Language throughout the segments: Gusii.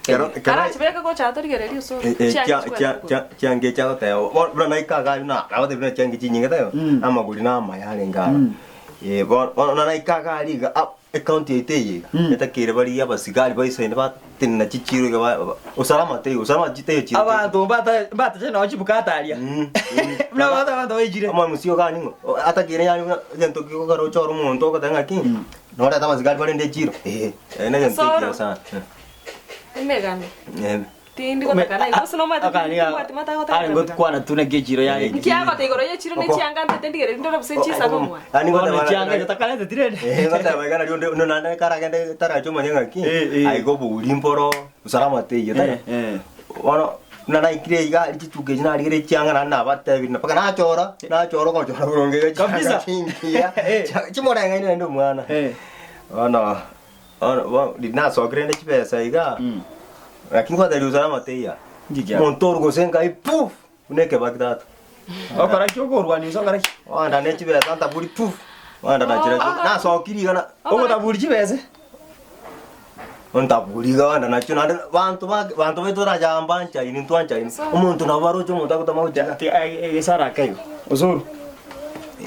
Kero- Kenya. kero- Arachibeke gocha atorigererie osoro. Eh, eh, Chiange chia- chikwenda chia- kogora. chia- chianga echi agoteba bo- buna naika iga aria na nagotebia buna chianga chinyinge taiyo Mm. amagori na amaya arenge aro Mm. Eh, bono bono naika iga aria iga ah ecounty yaito eye iga Mm. etakeire barigie abasigari baisaine batenena chichiro iga ba- ba- usalama teiyo usalama teiyo chiro Abanto mbata mbatache nonye chibukata aria. Mm, mm. Buna abanto abanto baichire. Omomisia iga ning'o atakeire yaani buna egento kegokora ochore omonto ogoteba ng'aki norete abasigari barende echiro eh, ere negento Osoro. ekiya sana. Emegano. Eh. Tindi gotaka naye gose nomanyete Akani tindi kobwati mata agotaka are emegano. ngotukwana tu naki echiro yaye. Nkiagote igoro y'echiro ne Oko. chianga ntete ndigererie ndore gose nchisana omwana. Yaani Bono ngoteba chianga getakarete tirende. Eh, ngoteba iga nario onde onde naende karagende tarache omanye ng'aki, Eh, eh. aiga obori mboro, usalama teiyo tari. Eh, eh. Bono, buna naikire iga aria chituka echi narigereria chianga naende nabatebirie mpaka nachora, nachora ogochora boronge iga chianga Kabisa. chingiya, Eh. chia- chimoreng'aine naende omwana. Eh. Bono, bono bo riria nasokire rende chibesa iga, Mm. lakini ngotebirie usalama teiyo. Nki kiago? Omonto orwa gose nkai puf! Buna ekebaki tata. Okora ki okorwania inse okora ki? Wanda ne chibesa ntaburi puf! Wanda nachire Oh. nasokirie iga na Ogotaburi chibesa? Ntaburi iga wanda nachio naende banto ba banto baito torachamba nchaini ntwanchaini. Omonto nabo baroche omonto agotama gochia. Tiga egesara ake igo. Osoro.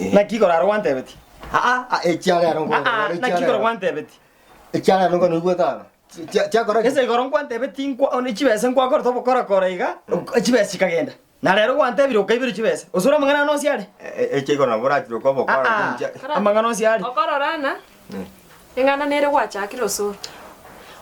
Eh. Naki igoro aro gwantebetie? Aa aa echiarero Aa, nkorora naki igoro gwantebetie? Echiarero nko noigwete aro. Chiakora ki? Ase igoro nkwantebetie nkwa one chibesa nkwakorete obokorakora iga, chibesa chikagenda. Na rero gwantebire okaibera chibesa. Osore amang'ana aya nonsi are? Eche igoro nabo orachire okobokora Aa, inche. amang'ana onsi are. Okororana, eng'ana nere gwachakire osoro.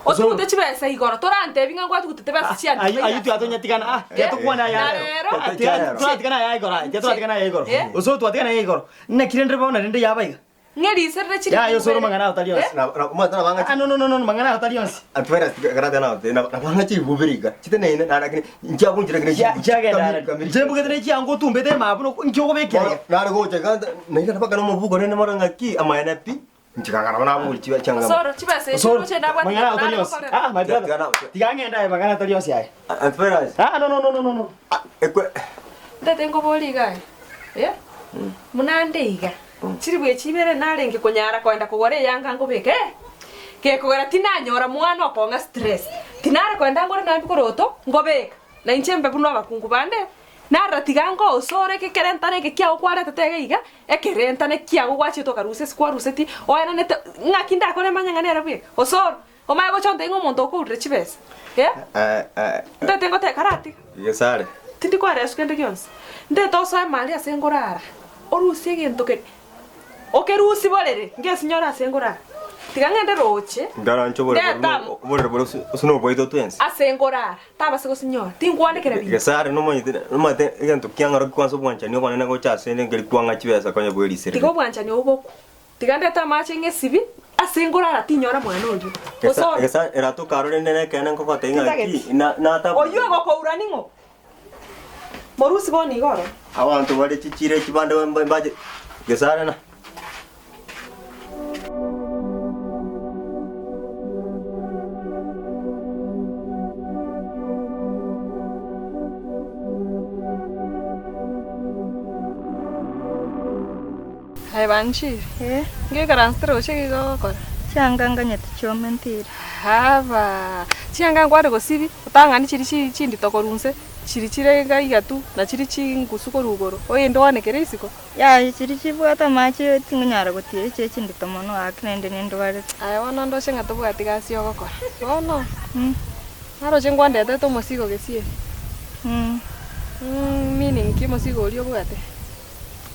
Otugute chibesa igoro, torantebie ng'a gwatugutete besa chiane Ayio ayio tigatonyatigana ah, tiga tokwane aya Na rero. rero? Ah, tiga toratigana aya igoro aya, tiga toratigana aya igoro. Eh? Osoro twatigana aya igoro. Naki rende bono rende yaba iga? Ng'e riise rire chiri Yaya osoro mang'ana ao tari onsi. Na na omanyete nabang'a Ah, no no no no mang'ana ao tari onsi. Antivirus karate nao te nabang'a chigubire iga chiteneine na lakini nchiabunchire kine Chia- Chiagenda are. Inche mbugete ne chianga otumbete emabu no inki okobekera iga. Nare gocha iga naika mpaka na omobuko rende mono ng'aki amaene pi nchikagara bono nabori chibe chianga. Osoro chibesa echi Osoro roche nabwate mang'ana ao tari nare onsi. gokorera. Ah, my brother. Tiga- Tiga ng'ende aye mang'ana tari onsi aye. Antivirus Ah, no no no no no no. ekwe Ntete nkoborie iga aye, eh, buna nde iga, chiribu echi ibere narenge konyara koenda kogora eyanga nkobeka eh, gekogera tinanyora mwana okong'a stress, tinare koenda ngore naende bikoroto nkobeka, na inche mbe buna abakungu bande, narora tiga ngoosore eke kerentane eke kiago kwaretete iga iga, ekerentane kiago gwachiete okarusia ase kwarusetie, oenanete ng'aki ndakore manye ng'a nere bweka, osoro, omanye gocha ontebie ng'a omonto okourire chibesa, eh. Ntete ngoteba karatiga. Gesare. Tindi koareswa kende gionsi. Ntete osoe mari ase nkorara, orusie egento keria, okerusie borere, ngesinyore ase nkorara. Tiga ng'ende roche, Ngaranche oborere ndete boria amo oborere boria ase ase noboito twensi. ase nkorara, tabasa gosinyora, tinkwanekera binto. Gesare nomanyete nomanyete egento kiang'arokia kwanza obwanchani obonene gocha ase ere nkeri kwang'a chibesa konya bwerisereri. Tiga obwanchani obo bokwe. Tiga ndete amache ng'esibi ase nkorara tinyora mwana oyio. Gesa Osoro. gesa eratoka arore rende nekeene nkogotebia ng'a Tintageti. ki na nata Oyio ogokoura ning'o? Morusi bono iga ororo. Abanto bare chichiro echi bande mba mbache gesare na. Aye banchire, Eh, ngeikaransete roche iga ogokora? chianga nganyete chiome ntire. Haba! Chianga nkware gosibi, otang'ani chiri chi chindito korwa inse, chiri chire iga iga tu, na chiri chingusu korwa igoro, oyende oanekere isiko. Yaya chiri chibwate amache tingonyara gotiira echi echindito mono gaki naende nindwarete. Aye bono ndoche ng'a tobwati gasi ya ogokora, bono, Mm. naroche nkwandetete omosigo gesieri. Mm. Meaning ki omosigo oria obwate?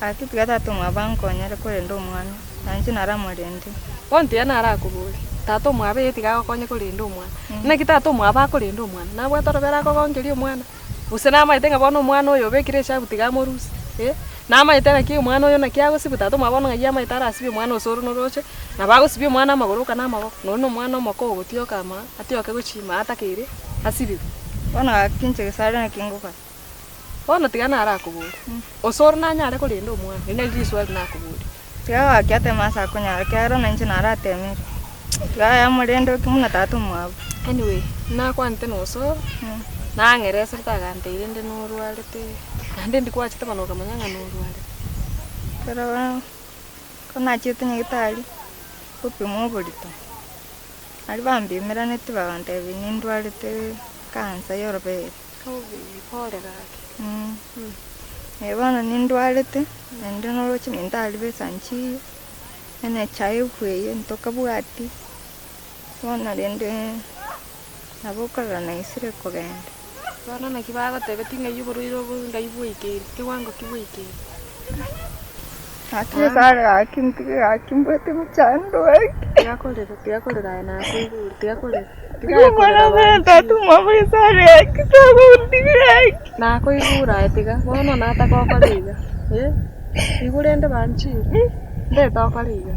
Gaki tiga tata omwabo ankonyere korenda omwana, na inche naramorende. Bono tiga narakoborie, tata omwabo eye tiga agokonye korenda omwana. Naki tata omwabo akorenda omwana? Nabwate orobere akogonkeria omwana? Gose namaete ng'a bono omwana oyo obekire echabu tiga amorusie eh? Namaete naki omwana oyo naki agosibwa, tata omwabo bono ng'ai amaete arasibie omwana ase oro noroche, nabo agosibia omwana amagoro oka na amaboko, nonye na omwana omoke ogotioka ama atioke gochia ime atakeire asibigwe. Bono gaki inche gesare naki ngokora. Bono tiga narakoborie, Osoro nanyare korenda omwana? Eri nario riswali nakoboria. Tiga gaki ateme ase akonyara, ekiagera ona inche naratemire. Tiga aye amorende oki buna tata omwabo. Anyway, nakwanete na Osoro, nang'ereserete agantebi rende norwarete, naende ndikwachete bono okamanya ng'a norwarete. Ekero ko nachiete nyagetari, gopimwa oborito. Aria bambimeraneti bagantebia nindwarete cancer ya orobere. Pole gaki. Eh bono nindwarete, naende noroche minto aria besa nchiiyo, NHIF eye ntokabwati, bono rende nabo okorora naisire kogenda. Bono naki bagotebetie ng'ai oborwaire obo ng'ai bwaikeire, kewango ki bwaikeire? Gaki Nyasaye gaki ntige gaki mbwate mochando gaki. Tiga korera, tiga korera aye nakoigure, tiga korera. Tiga Tiga omwana korera one banchi. tata omwabo Nyasaye gaki tagontiga gaki. Nakoigure aye tiga, bono nataka okore iga, eh, igure rende banchire, ndete okore iga,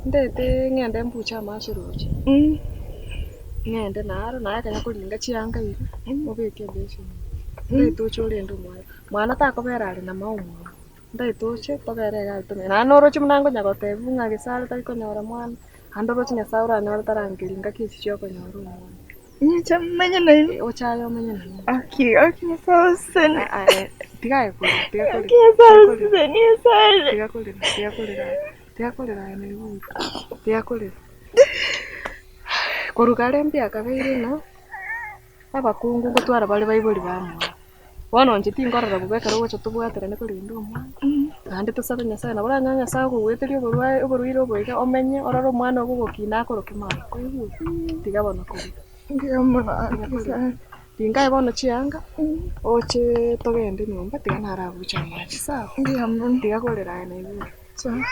ndete ng'ende mbuche amache roche. Ng'ende naro, naye ekero koringa chianga iga, obeke ebeseni, ntaete oche orende omwana. Mwana takobera are na mao omwabo, ntaete oche tobere iga aria tomanye. Naende noroche buna nkonya gotebiwa ng'a gese are tari konyora mwana, naende oroche Nyasaye oranyore tarangeria ngaki echi chia okonyora omwana. Inche menye nainwe. Oche aye omenye nainwe. Aki aki Nyasaye osesenie. Tiga aye korera, tiga korera, Aki Nyasaye osesenie Nyasaye. tiga korera, tiga korera aye, tiga korera aye naigure, tiga korera. Korwa kare mbiakabeire ng'a abakungu ngotwara bare baibori bamwabo. Bono inche tinkorora bobe ekero ogocha tobwaterane korenda omwana, naende tosabe Nyasaye nabo oranyore Nyasaye okogoeteria oborwae oborwaire obo iga omenye orore omwana ogo ogokina akoroke mama koigwa? Tiga bono korera. Mbuya mono Nyasaye. Ringae bono chianga, oche togende nyomba tiga narabuche amache sawa? Mbuya mono. Tiga korera aye naigure. Sawa.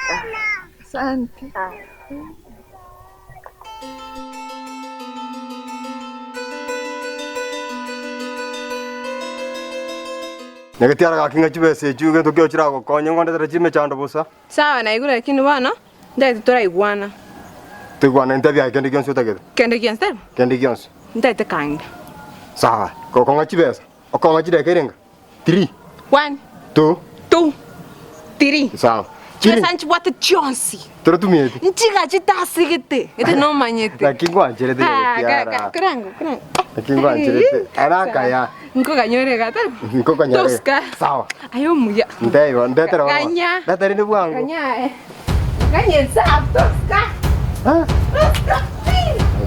Asante. Nyagetiara gaki ng'a chibesa echio egento kio chiragokonye ngondetere chimechando bosa. Sawa naigure lakini bono ntaete toraigwana. Toigwane ntebi aye kende gionsi otagete. Kende gionsi tari? Kende gionsi. Ntaete kang'ina. Sawa, gokong'a chibesa, okong'a chidakika erenga? Three. One. Two. Two. Three. Sawa. Chibesa nchibwate chionsi. Torotumieti. Nchiga chitasigete. Gete nomanyete. Naki ngwancherete Ah, Tiara. ka- ka- korango, korango. Naki ngwancherete. Arakaya. Nkoganyore gata. Nkokanyore. Toska. Sawa. Aye omuya. Nteibo, ndetere bono. Ganya. Ndetere rinde bwango. Ganya aye. Ganya ensabu toska. Ah. Toska.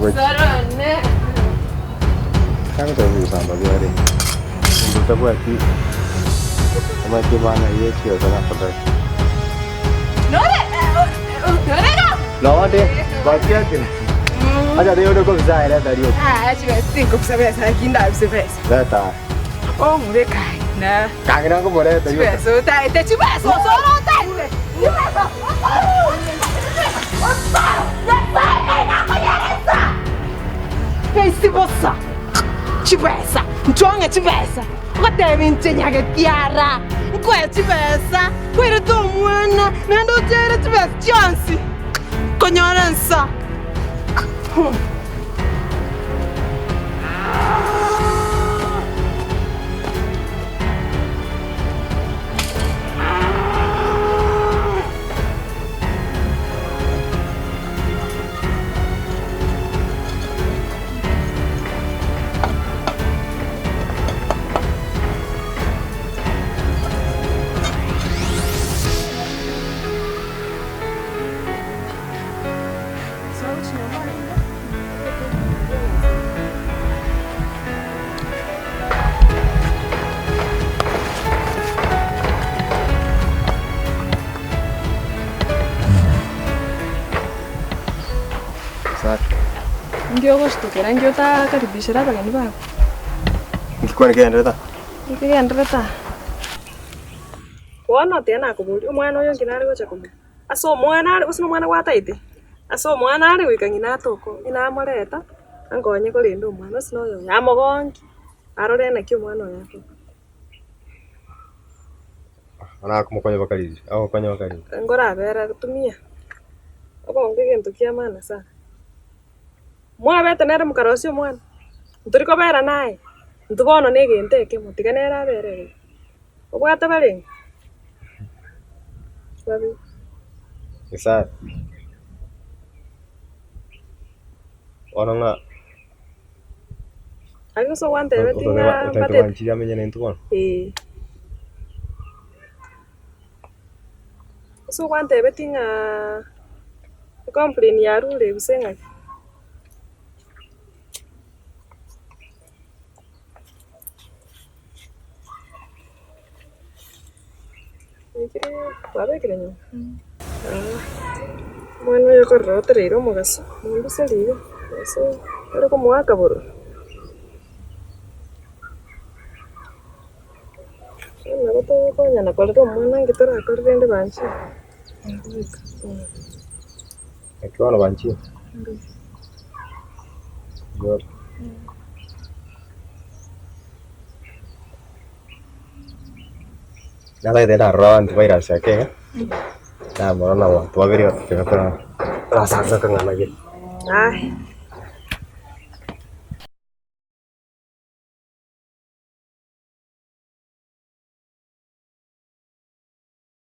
Gochi. Sorone. Kangoteba ebisamba biare. Omonto otabwati omanyete maana ye chibesa na afadhali. Nore norega. Nonde batiatire. Acha rero ore kobisa reta rioka. Ah, chibesa tinkobisa besa lakini ndabise besa. Reta. Omureka na. Kang'ina nkomoreta rioka. Chibesa otaete chibesa osoro otaete. Chibesa osoro. Osoro. Nyasaye nakonyeresa. Esi bosa. Chibesa. Nchong'e chibesa. Ogoteba inche nyagetiara. Nkoe chibesa. Kwerete omwana naende ochere chibesa chionsi. Konyora ensa. Inki ogoshitokera inki otakaribishera abageni bago? Inki kwani kegenderete aa? Inki kegenderete aa? Bono tiga nakoboria, omwana oyo nki nare gocha komanya? Ase omwana are, gose nomwana gwataete? Ase omwana are goika ng'ina atoke, ng'ina amoreta, ankonye korenda omwana, gose noyo oye amogonki, arore naki omwana oye akoba. Nakomokonya bakarigia, agokonya bakarigia. Nkorabera tumia, obongo egento kia maana sana. Mwabete nere mokarosia omwana, ntori kobera naye, intwe bono na egento ekemo, tiga nere abere iga. Obwate barenge? Babere. Nyasaye, bono ng'a Aye gose gwantebetie ng'a otagete mbatete? gwanchiria amenye naintwe bono? Ee. Gose gwantebetie ng'a ecomplain yarure gose ng'aki? Kwabekire nyuma? Omwana oyo okorora otereire omogaso, mombuseri iga, gose ore komoaka bororo. Bono nabo togokonyana korera omwana nki torakore rende banchire. Naki bono banchire? Mbuya. Natagete narora abanto bairase ake iga, namorora na abanto babere tiga torasansa akang'ana gete. Aye.